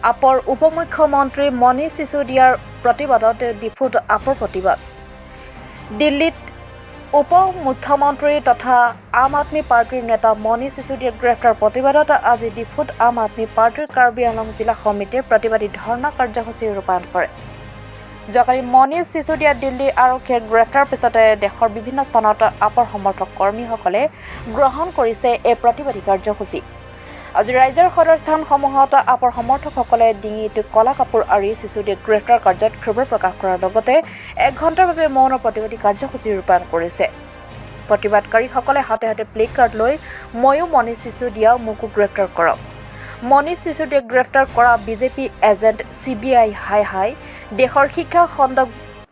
আপৰ উপ মুখ্যমন্ত্ৰী মনীষ চিছোদিয়াৰ প্ৰতিবাদত ডিফুত আপৰ প্ৰতিবাদ। দিল্লীত উপ মুখ্যমন্ত্ৰী তথা আম আদমি পাৰ্টীৰ নেতা মনীষ চিছোদিয়াৰ গ্ৰেপ্তাৰ প্ৰতিবাদত আজি ডিফুত আম আদমি পাৰ্টীৰ কাৰ্বি আংলং জিলা সমিতিৰ প্ৰতিবাদী ধৰ্ণা কাৰ্যসূচী ৰূপায়ণ কৰে। যোৱাকালি মনীষ চিছোদিয়া দিল্লী আৰক্ষীৰ গ্ৰেপ্তাৰৰ পিছতে দেশৰ বিভিন্ন স্থানত আপৰ সমৰ্থক কৰ্মীসকলে গ্ৰহণ কৰিছে এই প্ৰতিবাদী কাৰ্যসূচী। আজি ৰাজ্যৰ সদৰ স্থানসমূহত আপৰ সমৰ্থকসকলে ডিঙিত কলা কাপোৰ আঁৰি চিছোদিয়াক গ্ৰেপ্তাৰ কাৰ্যত ক্ষোভ প্ৰকাশ কৰাৰ লগতে এক ঘণ্টাৰ বাবে মৌন প্ৰতিবাদী কাৰ্যসূচী ৰূপায়ণ কৰিছে। প্ৰতিবাদকাৰীসকলে হাতে হাতে প্লে কাৰ্ড লৈ "ময়ো মনীষ চিছোদিয়া, মোকো গ্ৰেপ্তাৰ কৰক", "মনীষ চিছোদিয়াক গ্ৰেপ্তাৰ কৰা বিজেপি এজেণ্ট চিবিআই হায় হায়", "দেশৰ শিক্ষা খণ্ডক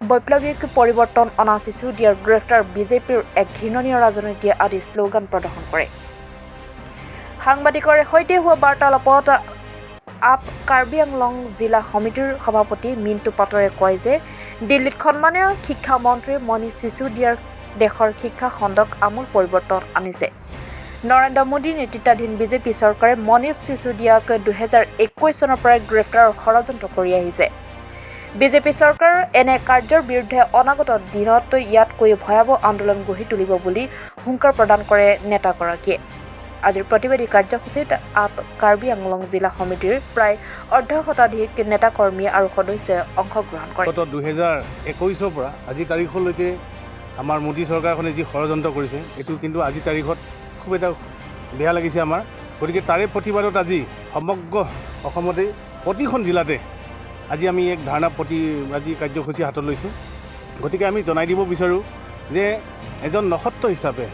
বৈপ্লৱিক পৰিৱৰ্তন অনা চিছোদিয়াৰ গ্ৰেপ্তাৰ বিজেপিৰ এক ঘৃণনীয় ৰাজনীতি" আদি শ্লোগান প্ৰদৰ্শন কৰে। সাংবাদিকৰ সৈতে হোৱা বাৰ্তালাপত আপ কাৰ্বি আংলং জিলা সমিতিৰ সভাপতি মিণ্টু পাটৰে কয় যে দিল্লীত সন্মানীয় শিক্ষামন্ত্ৰী মনীষ চিছোদিয়াৰ দেশৰ শিক্ষা খণ্ডক আমূল পৰিৱৰ্তন আনিছে। নৰেন্দ্ৰ মোদী নেতৃত্বাধীন বিজেপি চৰকাৰে মনীষ চিছোদিয়াক 2021 চনৰ পৰাই গ্ৰেপ্তাৰৰ ষড়যন্ত্ৰ কৰি আহিছে। বিজেপি চৰকাৰৰ এনে কাৰ্যৰ বিৰুদ্ধে অনাগত দিনত ইয়াতকৈ ভয়াৱহ আন্দোলন গঢ়ি তুলিব বুলি হুংকাৰ প্ৰদান কৰে নেতাগৰাকীয়ে। আজিৰ প্ৰতিবাদী কাৰ্যসূচীত আপ কাৰ্বি আংলং জিলা সমিতিৰ প্ৰায় অৰ্ধ শতাধিক নেতাকৰ্মী আৰু সদস্যই অংশগ্ৰহণ কৰে। গত 2021ৰ পৰা আজি তাৰিখলৈকে আমাৰ মোদী চৰকাৰখনে যি ষড়যন্ত্ৰ কৰিছে, এইটো কিন্তু আজি তাৰিখত খুব এটা বেয়া লাগিছে আমাৰ। গতিকে তাৰে প্ৰতিবাদত আজি সমগ্ৰ অসমতে প্ৰতিখন জিলাতে আজি আমি এক ধাৰণা প্ৰতি আজি কাৰ্যসূচী হাতত লৈছোঁ। গতিকে আমি জনাই দিব বিচাৰোঁ যে এজন নক্ষত্ৰ হিচাপে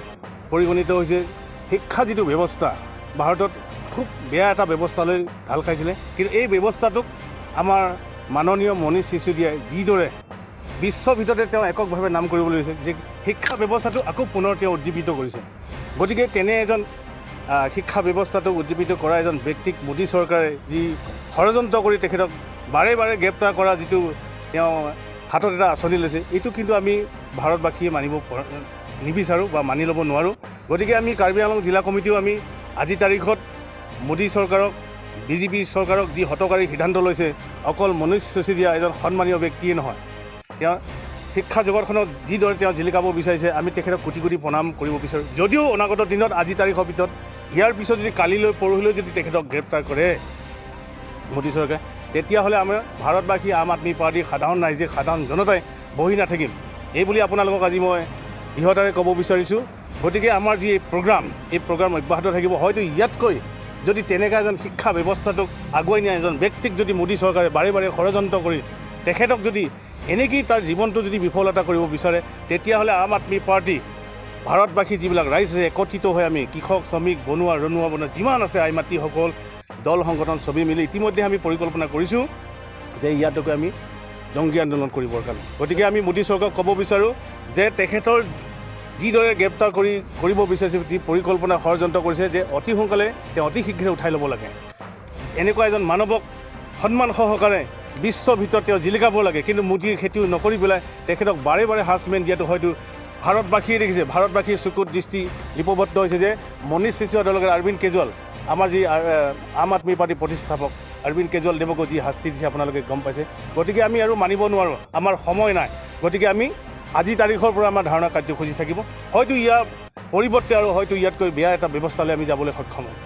পৰিগণিত হৈছে। শিক্ষা যিটো ব্যৱস্থা ভাৰতত খুব বেয়া এটা ব্যৱস্থালৈ ঢাল খাইছিলে, কিন্তু এই ব্যৱস্থাটোক আমাৰ মাননীয় মনীষ চিছোদিয়াই যিদৰে বিশ্বৰ ভিতৰতে তেওঁ এককভাৱে নাম কৰিবলৈ লৈছে যে শিক্ষা ব্যৱস্থাটো আকৌ পুনৰ তেওঁ উজ্জীৱিত কৰিছে। গতিকে তেনে এজন শিক্ষা ব্যৱস্থাটোক উজ্জীৱিত কৰা এজন ব্যক্তিক মোদী চৰকাৰে যি ষড়যন্ত্ৰ কৰি তেখেতক বাৰে বাৰে গ্ৰেপ্তাৰ কৰা যিটো তেওঁ হাতত এটা আঁচনি লৈছে, এইটো কিন্তু আমি ভাৰতবাসীয়ে মানিব নিবিচাৰোঁ বা মানি ল'ব নোৱাৰোঁ। গতিকে আমি কাৰ্বি আংলং জিলা কমিটিও আমি আজি তাৰিখত মোদী চৰকাৰক, বিজেপি চৰকাৰক যি হঠকাৰী সিদ্ধান্ত লৈছে, অকল মনীষ চিছোদিয়া এজন সন্মানীয় ব্যক্তিয়ে নহয়, তেওঁ শিক্ষা জগতখনত যিদৰে তেওঁ জিলিকাব বিচাৰিছে, আমি তেখেতক কোটি কোটি প্ৰণাম কৰিব বিচাৰোঁ। যদিও অনাগত দিনত আজি তাৰিখৰ ভিতৰত ইয়াৰ পিছত যদি কালিলৈ পৰহিলৈ যদি তেখেতক গ্ৰেপ্তাৰ কৰে মোদী চৰকাৰে, তেতিয়াহ'লে আমাৰ ভাৰতবাসী, আম আদমি পাৰ্টীৰ সাধাৰণ ৰাইজে, সাধাৰণ জনতাই বহি নাথাকিম, এই বুলি আপোনালোকক আজি মই দৃঢ়তাৰে ক'ব বিচাৰিছোঁ। গতিকে আমাৰ যি এই প্ৰগ্ৰাম, এই প্ৰগ্ৰাম অব্যাহত থাকিব। হয়তো ইয়াতকৈ যদি তেনেকুৱা এজন শিক্ষা ব্যৱস্থাটোক আগুৱাই নিয়া এজন ব্যক্তিক যদি মোদী চৰকাৰে বাৰে বাৰে ষড়যন্ত্ৰ কৰি তেখেতক যদি এনেকেই তাৰ জীৱনটো যদি বিফলতা কৰিব বিচাৰে, তেতিয়াহ'লে আম আদমি পাৰ্টী, ভাৰতবাসী যিবিলাক ৰাইজ আছে, একত্ৰিত হৈ আমি কৃষক, শ্ৰমিক, বনুৱা, ৰণুৱা, বনুৱা যিমান আছে, আই মাতৃসকল, দল সংগঠন চবেই মিলি ইতিমধ্যে আমি পৰিকল্পনা কৰিছোঁ যে ইয়াতকৈ আমি জংগী আন্দোলন কৰিবৰ কাৰণে। গতিকে আমি মোদী চৰকাৰক ক'ব বিচাৰোঁ যে তেখেতৰ যিদৰে গ্ৰেপ্তাৰ কৰিব বিচাৰিছে, যি পৰিকল্পনা ষড়যন্ত্ৰ কৰিছে, যে অতি সোনকালে তেওঁ অতি শীঘ্ৰে উঠাই ল'ব লাগে। এনেকুৱা এজন মানৱক সন্মান সহকাৰে বিশ্বৰ ভিতৰত তেওঁ জিলিকাব লাগে। কিন্তু মোদীয়ে সেইটো নকৰি পেলাই তেখেতক বাৰে বাৰে হাৰাচমেণ্ট দিয়াটো হয়তো ভাৰতবাসীয়ে দেখিছে। ভাৰতবাসীৰ চকুত দৃষ্টি লিপিবদ্ধ হৈছে যে মনীষ চিছোদিয়াৰ লগতে অৰবিন্দ কেজৰিৱাল, আমাৰ যি আম আদমি পাৰ্টীৰ প্ৰতিষ্ঠাপক অৰবিন্দ কেজৰিৱাল দেৱকো যি শাস্তি দিছে, আপোনালোকে গম পাইছে। গতিকে আমি আৰু মানিব নোৱাৰোঁ, আমাৰ সময় নাই। গতিকে আমি আজি তাৰিখৰ পৰা আমাৰ ধাৰণা কাৰ্যসূচী থাকিব। হয়তো ইয়াৰ পৰিৱৰ্তে আৰু হয়তো ইয়াতকৈ বেয়া এটা ব্যৱস্থালৈ আমি যাবলৈ সক্ষম হ'ম।